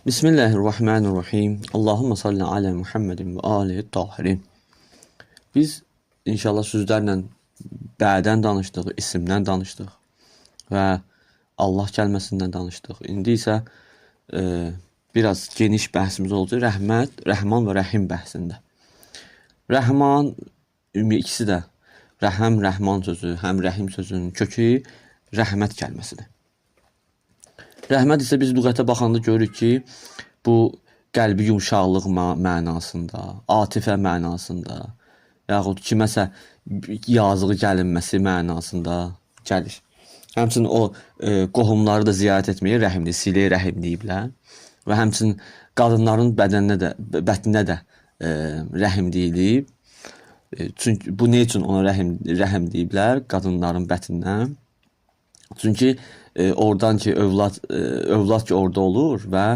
Bismillahirrahmanirrahim. Allahümme salli ala Muhammedin və alihi tahirin. Biz inşallah sözlərlə bədən danışdıq, isimdən danışdıq və Allah kəlməsindən danışdıq. İndi isə biraz geniş bəhsimiz olacaq. Rəhmət, Rəhman və Rəhim bəhsində. Rəhman, ümumi ikisi də Rəhəm, Rəhman sözü, həm Rəhim sözünün kökü rəhmət kəlməsidir. Rəhmət isə biz lüğətə baxanda görürük ki, bu qəlbi yumşaqlıq mənasında, atifə mənasında, yaxud kiməsə yazığı gəlinməsi mənasında gəlir. Həmçinin o qohumları da ziyarət etməyə rəhimli, silə rəhim deyiblər və həmçinin qadınların bədəninə də, bətninə də rəhim deyilib. Çünki bu nə üçün ona rəhim deyiblər qadınların bətindən? Çünki oradan ki övlad ki orada olur və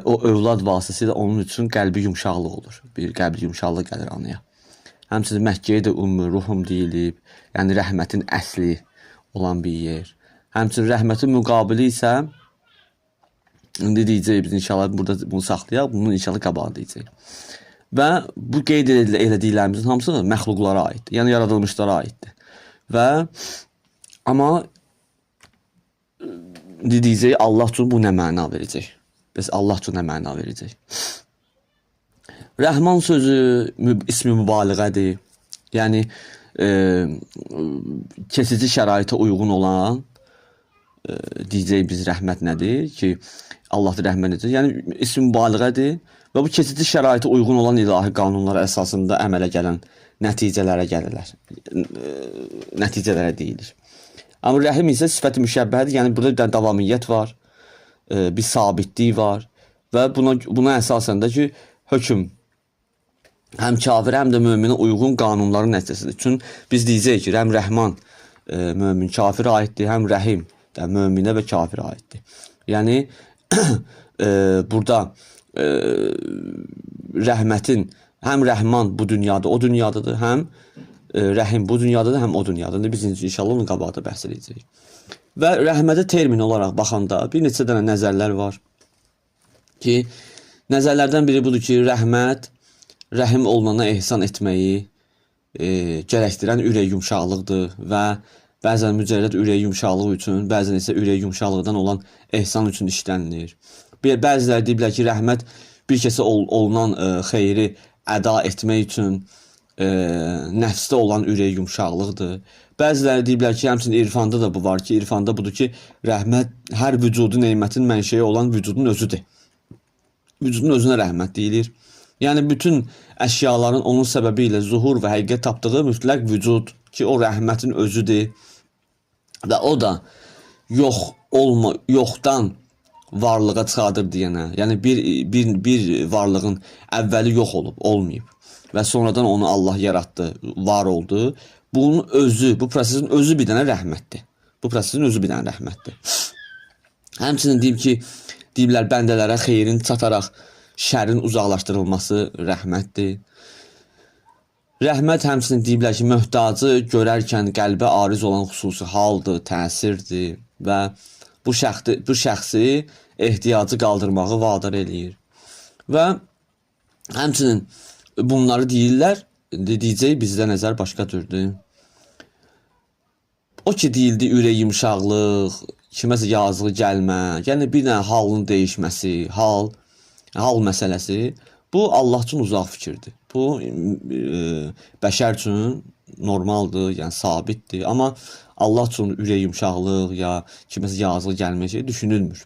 o övlad vasitəsilə onun üçün qəlbi yumşaqlıq olur. Bir qəlbi yumşaqlıq gəlir anaya. Həmçinin Məkkəyə də Ümmü Ruhum deyilib. Yəni rəhmətin əsli olan bir yer. Həmçinin rəhmətin müqabili isə indi deyəcəyik biz inşallah burada bunu saxlayaq, bunu inşallah qabağa deyəcəyik. Və bu qeyd elədiklərimizin hamısı məxluqlara aiddir. Yəni yaradılmışlara aiddir. Və amma indi deyəcək Allah üçün bu nə məna verəcək? Bəs Allah üçün nə məna verəcək? Rəhman sözü ismi mübaliğədir. Yəni kesici şəraitə uyğun olan deyəcək biz rəhmət nədir ki, Allah da rəhmət edəcək. Yəni ismi mübaliğədir və bu kesici şəraitə uyğun olan ilahi qanunlar əsasında əmələ gələn nəticələrə gəlirlər. Nəticələrə deyilir. Amma rəhim isə sifət-i müşəbbəhədir. Yəni burada bir dənə davamiyyət var, bir sabitlik var və buna əsasən də ki, hökm həm kafirə, həm də möminə uyğun qanunların nəticəsidir. Çünki biz deyəcəyik ki, həm Rəhman mömin kafirə aiddir, həm Rəhim də möminə və kafirə aiddir. Yəni burada rəhmətin həm Rəhman bu dünyada, o dünyadadır, həm Rəhim bu dünyadadır, həm o dünyadadır. Biz inşallah onun qabağında bəhs edəcəyik. Və rəhmətə termin olaraq baxanda bir neçə dənə nəzərlər var ki, nəzərlərdən biri budur ki, rəhmət rəhim olunana ehsan etməyi gərəkdirən ürək yumşaqlıqdır və bəzən mücərrəd ürək yumşaqlığı üçün, bəzən isə ürək yumşaqlıqdan olan ehsan üçün işlənilir. Bəziləri deyiblər ki, rəhmət bir kəsə olunan xeyri əda etmək üçün nəfsdə olan ürək yumşaqlıqdır. Bəziləri deyiblər ki, həmçinin irfanda da bu var ki, irfanda budur ki, rəhmət hər vücudu nemətin mənşəyi olan vücudun özüdür. Vücudun özünə rəhmət deyilir. Yəni bütün əşyaların onun səbəbi ilə zuhur və həqiqət tapdığı mütləq vücud ki, o rəhmətin özüdür. Və o da yoxdan varlığa çıxardır deyənə. Yəni bir varlığın əvvəli yox olub, olmayıb və sonradan onu Allah yaratdı, var oldu. Bunun özü, bu prosesin özü bir dənə rəhmətdir. Bu prosesin özü bir dənə rəhmətdir. Həmçinin deyib ki, deyiblər bəndələrə xeyrin çataraq şərin uzaqlaşdırılması rəhmətdir. Rəhmət həmçinin deyiblər ki, möhtacı görərkən qəlbə ariz olan xüsusi haldır, təsirdir və bu şəxsi ehtiyacı qaldırmağı vadar eləyir. Və həmçinin bunları deyirlər, deyəcək bizdə nəzər başqa cürdür. O ki deyildi ürək yumşaqlıq, kiməsə yazığı gəlmə, yəni bir dənə halın dəyişməsi, hal məsələsi, bu Allah üçün uzaq fikirdir. Bu bəşər üçün normaldır, yəni sabitdir. Amma Allah üçün ürək yumşaqlıq ya kiməsə yazığı gəlmə şey düşünülmür.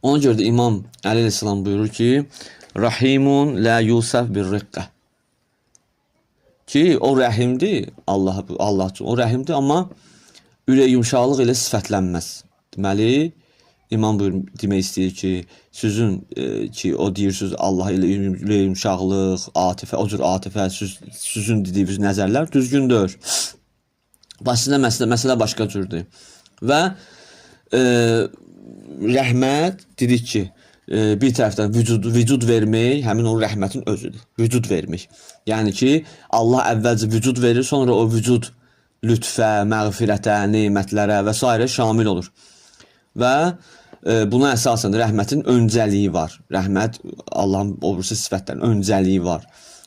Ona görə də İmam Əli əleyhissalam buyurur ki, Rahimun la yusaf bir riqqə. Ki o rəhimdir, Allah üçün o rəhimdir, amma ürək yumşaqlıq ilə sifətlənməz. Deməli, İmam buyur, demək istəyir ki, sizin ki o deyirsiniz Allah ilə ürək yumşaqlıq, atifə, o cür atifə, sizin dediyiniz nəzərlər düzgündür. Başında məsələ başqa cürdür. Və rəhmət dedik ki, bir tərəfdən vücud vermək həmin o rəhmətin özüdür. Vücud vermək. Yəni ki, Allah əvvəlcə vücud verir, sonra o vücud lütfə, məğfirətə, nemətlərə və sairə şamil olur. Və Buna əsasən rəhmətin öncəliyi var. Rəhmət Allahın o birisi sifətlərin öncəliyi var.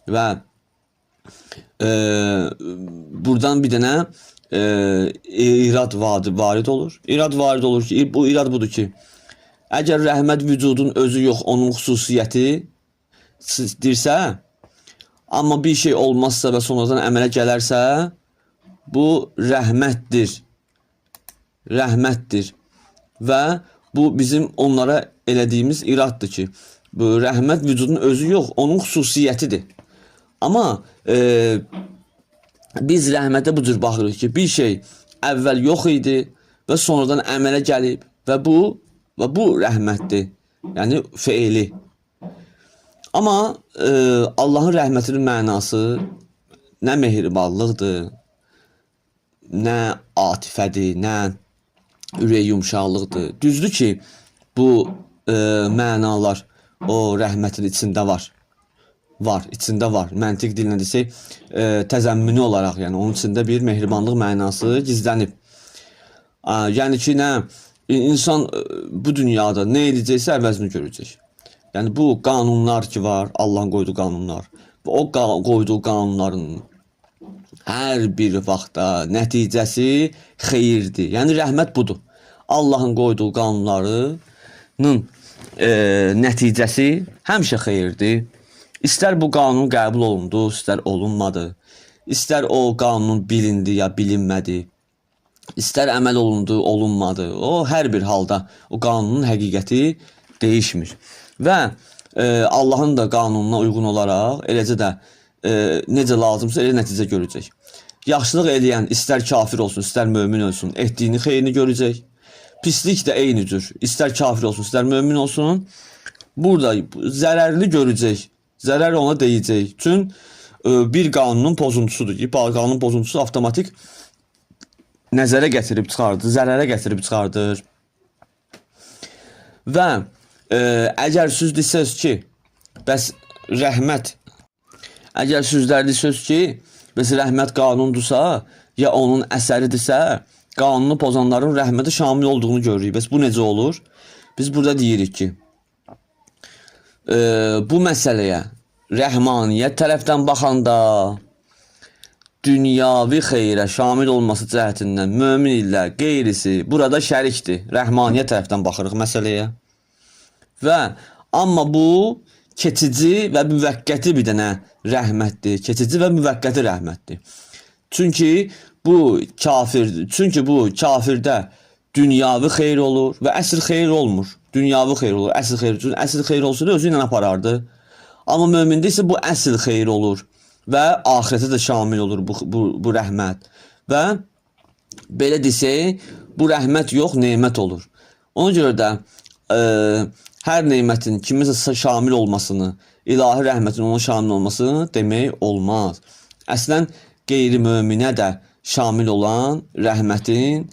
Və buradan bir dənə irad varid olur. İrad varid olur ki, bu irad budur ki, əgər rəhmət vücudun özü yox, onun xüsusiyyəti dirsə, amma bir şey olmazsa və sonradan əmələ gələrsə, bu rəhmətdir. Rəhmətdir. Və bu bizim onlara elədiyimiz iraddır ki, bu rəhmət vücudun özü yox, onun xüsusiyyətidir. Amma biz rəhmətə bu cür baxırıq ki, bir şey əvvəl yox idi və sonradan əmələ gəlib və bu rəhmətdir. Yəni feili. Amma Allahın rəhmətinin mənası nə mehribanlıqdır, nə atifədir, nə ürək yumşaqlıqdır. Düzdür ki, bu mənalar o rəhmətin içində var. Var, içində var. Məntiq dilinə desək, təzəmmünü olaraq, yəni onun içində bir mehribanlıq mənası gizlənib. Yəni ki, nə insan bu dünyada nə edəcəksə əvəzini görəcək. Yəni bu qanunlar ki var, Allahın qoyduğu qanunlar. Və o qoyduğu qanunların hər bir vaxtda nəticəsi xeyirdir. Yəni rəhmət budur. Allahın qoyduğu qanunlarının nəticəsi həmişə xeyirdir. İstər bu qanun qəbul olundu, istər olunmadı. İstər o qanun bilindi ya bilinmədi. İstər əməl olundu, olunmadı. O hər bir halda o qanunun həqiqəti dəyişmir. Və Allahın da qanununa uyğun olaraq eləcə də necə lazımsa elə nəticə görəcək. Yaxşılıq eləyən istər kafir olsun, istər mömin olsun, etdiyini xeyrini görəcək. Pislik də eyni cür. İstər kafir olsun, istər mömin olsun. Burada zərərli görəcək. Zərər ona dəyəcək. Çünki bir qanunun pozuntusudur ki, qanunun pozuntusu avtomatik nəzərə gətirib çıxardır, zərərə gətirib çıxardır. Və əgər siz desəz ki, bəs rəhmət, əgər sizlər desəz ki, bəs rəhmət qanundursa, ya onun əsəridirsə, qanunu pozanların rəhmətə şamil olduğunu görürük. Bəs bu necə olur? Biz burada deyirik ki, bu məsələyə rəhmaniyyət tərəfdən baxanda dünyavi xeyrə şamil olması cəhətindən mömin ilə qeyrisi burada şərikdir. Rəhmaniyyət tərəfdən baxırıq məsələyə. Və amma bu keçici və müvəqqəti bir dənə rəhmətdir. Keçici və müvəqqəti rəhmətdir. Çünki bu kafirdə dünyavi xeyir olur və əsl xeyir olmur. Dünyavi xeyir olur, əsl xeyir üçün. Əsl xeyir olsa da özü ilə aparardı. Amma mömində isə bu əsl xeyir olur və axirətə də şamil olur bu rəhmət. Və belə desək, bu rəhmət yox, nemət olur. Ona görə də hər nemətin kimisə şamil olmasını, ilahi rəhmətin ona şamil olmasını demək olmaz. Əslən qeyri-möminə də şamil olan rəhmətin,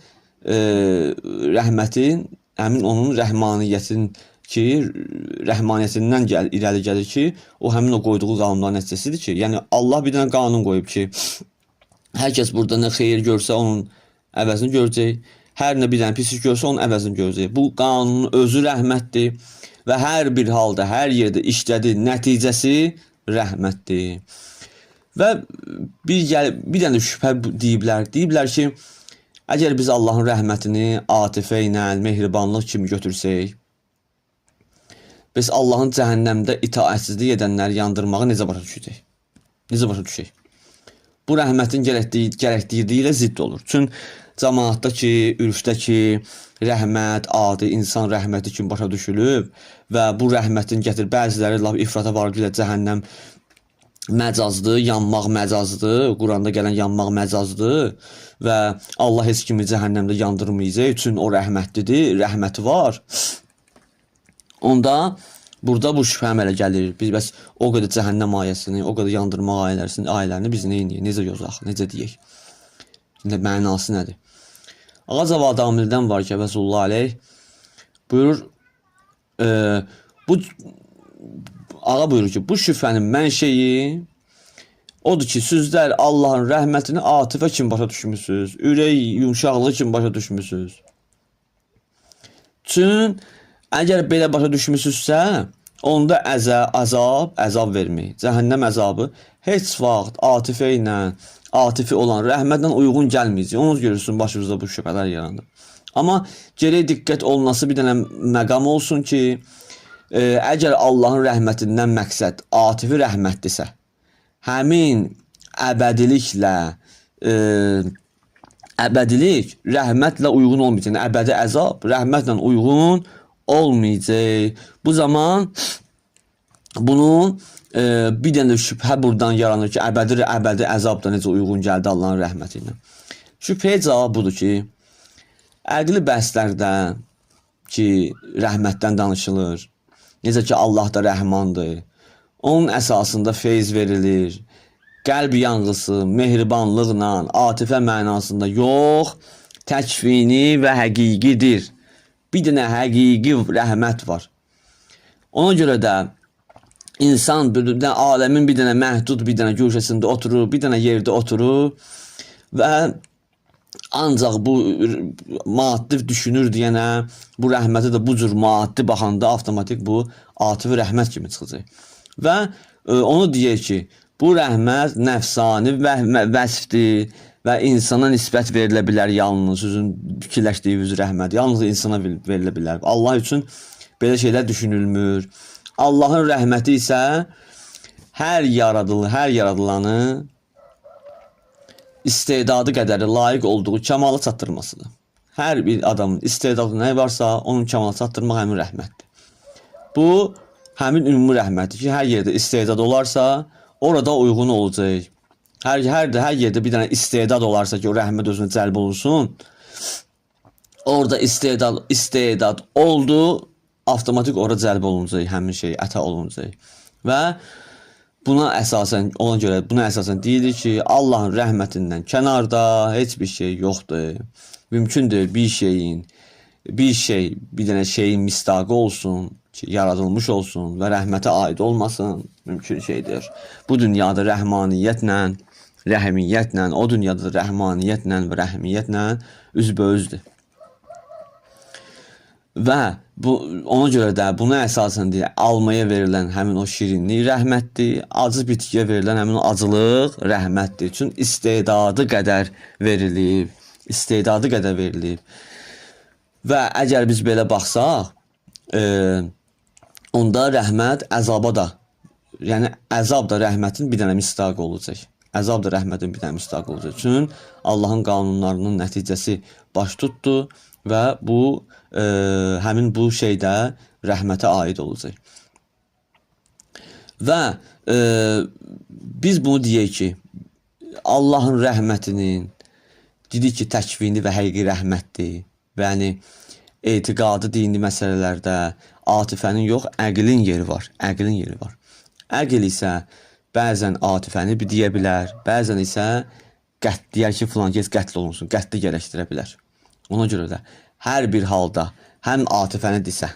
həmin onun rəhmaniyyətin ki, rəhmaniyyətindən irəli gəlir ki, o həmin o qoyduğu qanunların nəticəsidir ki, yəni Allah bir dənə qanun qoyub ki, hər kəs burada nə xeyir görsə onun əvəzini görəcək, hər nə bir dənə pislik görsə onun əvəzini görəcək. Bu qanunun özü rəhmətdir və hər bir halda, hər yerdə işlədiyi nəticəsi rəhmətdir. Və bir dənə şübhə deyiblər. Deyiblər ki, əgər biz Allahın rəhmətini atifə ilə, mehribanlıq kimi götürsək, biz Allahın cəhənnəmdə itaətsizlik edənləri yandırmağı necə başa düşəcək? Necə başa düşək? Bu rəhmətin gərəkdirdiyi ilə zidd olur. Çünki cəmaatda ki, ürfdə ki, rəhmət adi insan rəhməti kimi başa düşülüb və bu rəhmətin gətir bəziləri lap ifrata vardı cəhənnəm məcazdır, yanmaq məcazdır, Quranda gələn yanmaq məcazdır və Allah heç kimi cəhənnəmdə yandırmayacaq, üçün o rəhmətlidir, rəhməti var. Onda burada bu şübhə əmələ gəlir. Biz bəs o qədər cəhənnəm ayəsini, o qədər yandırmaq ayələrini biz nə edək, necə yozaq, necə deyək? Mənası nədir? Ağa Cavad Amildən var ki, Rəsulullah aleyh buyurur, bu ağa buyurur ki, bu şübhənin mənşeyi odur ki, sizlər Allahın rəhmətini atifə kimi başa düşmüsünüz, ürək yumşaqlığı kimi başa düşmüsünüz. Çün Əgər belə başa düşmüsünüzsə, onda əzab vermək, cəhənnəm əzabı heç vaxt atifə ilə, atifi olan rəhmətlə uyğun gəlməyəcək. Onu görürsün, başımızda bu şübhələr yaranır. Amma gərək diqqət olunası bir dənə məqam olsun ki, əgər Allahın rəhmətindən məqsəd atifi rəhmətdirsə, həmin əbədiliklə əbədilik rəhmətlə uyğun olmayacaq. Yəni əbədi əzab rəhmətlə uyğun olmayacaq. Bu zaman bunun bir dənə şübhə buradan yaranır ki, əbədi əzab da necə uyğun gəldi Allahın rəhməti ilə. Şübhəyə cavab budur ki, əqli bəhslərdə ki, rəhmətdən danışılır, necə ki Allah da rəhmandır, onun əsasında feyz verilir, qəlb yanğısı, mehribanlıqla, atifə mənasında yox, təkvini və həqiqidir. Bir dənə həqiqi rəhmət var. Ona görə də insan bir dənə aləmin bir dənə məhdud bir dənə guşəsində oturur, bir dənə yerdə oturur və ancaq bu maddi düşünür deyənə, bu rəhməti də bu cür maddi baxanda avtomatik bu atifi rəhmət kimi çıxacaq. Və onu deyək ki, bu rəhmət nəfsani və vəsfdir və insana nisbət verilə bilər yalnız sizin fikirləşdiyiniz rəhmət yalnız insana verilə bilər. Allah üçün belə şeylər düşünülmür. Allahın rəhməti isə hər yaradılanı istedadı qədəri layiq olduğu kəmala çatdırmasıdır. Hər bir adamın istedadı nə varsa, onun kəmala çatdırmaq həmin rəhmətdir. Bu həmin ümumi rəhmətdir ki, hər yerdə istedad olarsa, orada uyğun olacaq. Hər yerdə bir dənə istedad olarsa ki, o rəhmət özünə cəlb olunsun, orada istedad oldu, avtomatik ora cəlb olunacaq, həmin şey əta olunacaq. Və buna əsasən, ona görə buna əsasən deyilir ki, Allahın rəhmətindən kənarda heç bir şey yoxdur. Mümkündür bir dənə şeyin misdaqı olsun, ki, yaradılmış olsun və rəhmətə aid olmasın, mümkün şeydir. Bu dünyada rəhmaniyyətlə, rəhmiyyətlə, o dünyada da rəhmaniyyətlə və rəhmiyyətlə üzbəüzdür. Və bu, ona görə də buna əsasən deyir, almaya verilən həmin o şirinlik rəhmətdir, acı bitkiyə verilən həmin o acılıq rəhmətdir. Çünki istedadı qədər verilib, istedadı qədər verilib. Və əgər biz belə baxsaq, onda rəhmət əzaba da, yəni əzab da rəhmətin bir dənə misdaqı olacaq. Əzab da rəhmətin bir dənə misdaqı olacaq. Çünki Allahın qanunlarının nəticəsi baş tutdu və bu həmin bu şeydə rəhmətə aid olacaq. Və biz bunu deyək ki, Allahın rəhmətinin dedik ki, təkvini və həqiqi rəhmətdir. Və yəni etiqadı dini məsələlərdə atifənin yox, əqlin yeri var. Əqlin yeri var. Əql isə bəzən atifəni deyə bilər, bəzən isə deyər ki, filan kəs qətl olunsun, qətli gərəkdirə bilər. Ona görə də hər bir halda həm atifəni desə,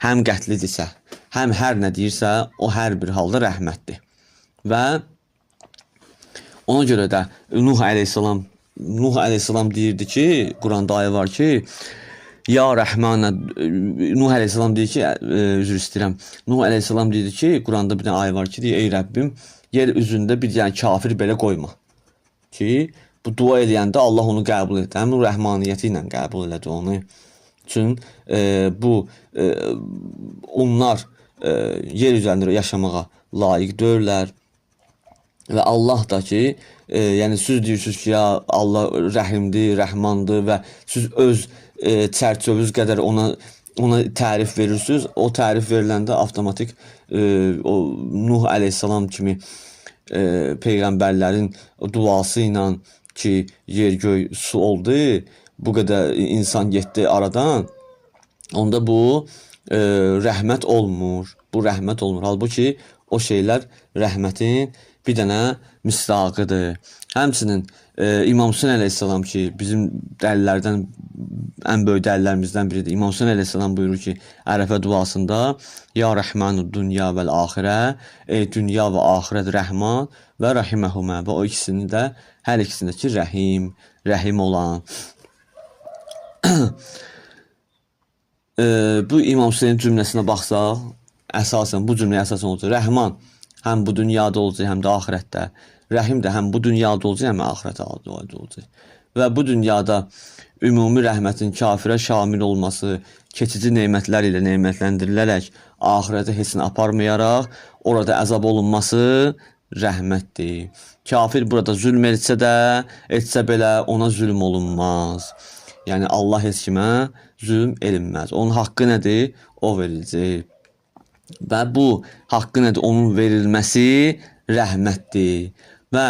həm qətli desə, həm hər nə deyirsə, o hər bir halda rəhmətdir. Və ona görə də Nuh əleyhissalam deyirdi ki, Quranda ayə var ki, Ya Rəhmanə, Nuh əleyhissalam deyir ki, üzr istəyirəm. Nuh əleyhissalam deyirdi ki, Quranda bir dənə ayə var ki, deyir, ey Rəbbim, yer üzündə bir dənə kafir belə qoyma. Ki, bu dua eləyəndə Allah onu qəbul etdi. Həmin rəhmaniyyəti ilə qəbul elədi onu. Çünki onlar yer üzərində yaşamağa layiq deyirlər. Və Allah da ki, yəni siz deyirsiniz ki, ya Allah rəhimdir, rəhmandır və siz öz çərçövünüz qədər ona tərif verirsiniz. O tərif veriləndə avtomatik o Nuh əleyhissalam kimi peyğəmbərlərin duası ilə ki, yer göy su oldu, bu qədər insan getdi aradan, onda bu rəhmət olmur. Bu rəhmət olmur. Halbuki o şeylər rəhmətin bir dənə misdaqıdır. Həmçinin İmam Hüseyn əleyhissalam ki, bizim dəlillərdən ən böyük dəlillərimizdən biridir. İmam Hüseyn əleyhissalam buyurur ki, Ərəfə duasında Ya Rəhmanu dünya vəl axirə, ey dünya və axirət rəhman və rəhiməhumə və o ikisini də hər ikisindəki rəhim, rəhim olan. Bu İmam Hüseyin cümləsinə baxsaq, əsasən bu cümləyə əsasən olacaq. Rəhman həm bu dünyada olacaq, həm də axirətdə. Rəhim də həm bu dünyada olacaq, həm axirətdə olacaq. Və bu dünyada ümumi rəhmətin kafirə şamil olması, keçici nemətlər ilə nemətlendirilərək axirətə heç nə aparmayaraq, orada əzab olunması rəhmətdir. Kafir burada zülm etsə də, etsə belə ona zülm olunmaz. Yəni Allah heç kimə zülm edilməz. Onun haqqı nədir? O veriləcək. Və bu haqqı nədir? Onun verilməsi rəhmətdir. Və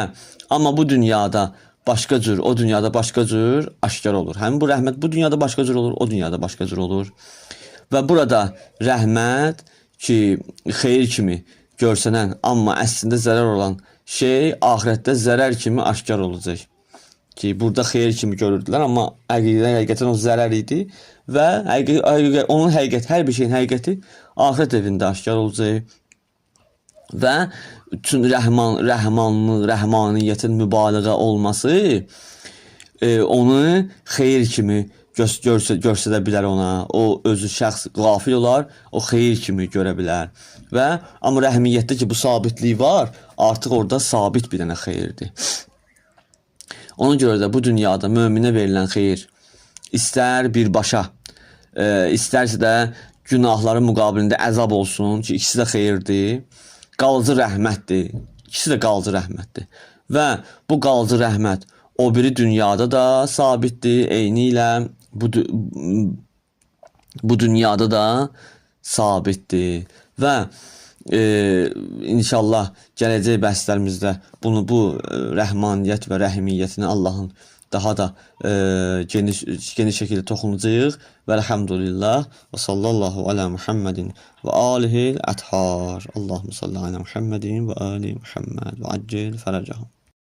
amma bu dünyada başqa cür, o dünyada başqa cür aşkar olur. Həm bu rəhmət bu dünyada başqa cür olur, o dünyada başqa cür olur. Və burada rəhmət ki, xeyir kimi görsənən, amma əslində zərər olan şey axirətdə zərər kimi aşkar olacaq. Ki, burada xeyir kimi görürdülər, amma həqiqətən o zərər idi və onun həqiqəti, hər bir şeyin həqiqəti axirət evində aşkar olacaq. Və bütün rəhmaniyyətin mübaliğə olması onu xeyir kimi göstərə bilər ona. O özü şəxs qafil olar, o xeyir kimi görə bilər. Və amma rəhmiyyətdə ki bu sabitlik var, artıq orada sabit bir dənə xeyirdir. Ona görə də bu dünyada möminə verilən xeyir istər birbaşa, istərsə də günahların müqabilində əzab olsun ki, ikisi də xeyirdir, qalıcı rəhmətdir. İkisi də qalıcı rəhmətdir. Və bu qalıcı rəhmət o biri dünyada da sabitdir, eyni ilə bu dünyada da sabitdir. Və inşallah gələcək bəhslərimizdə bunu bu rəhmaniyyət və rəhimiyyətini Allahın daha da geniş geniş şəkildə toxunacağıq. Və elhamdülillah və sallallahu ala Muhammedin və alihi əthar. Allahümme salli ala Muhammedin və ali Muhammed və accil fərəcəhum.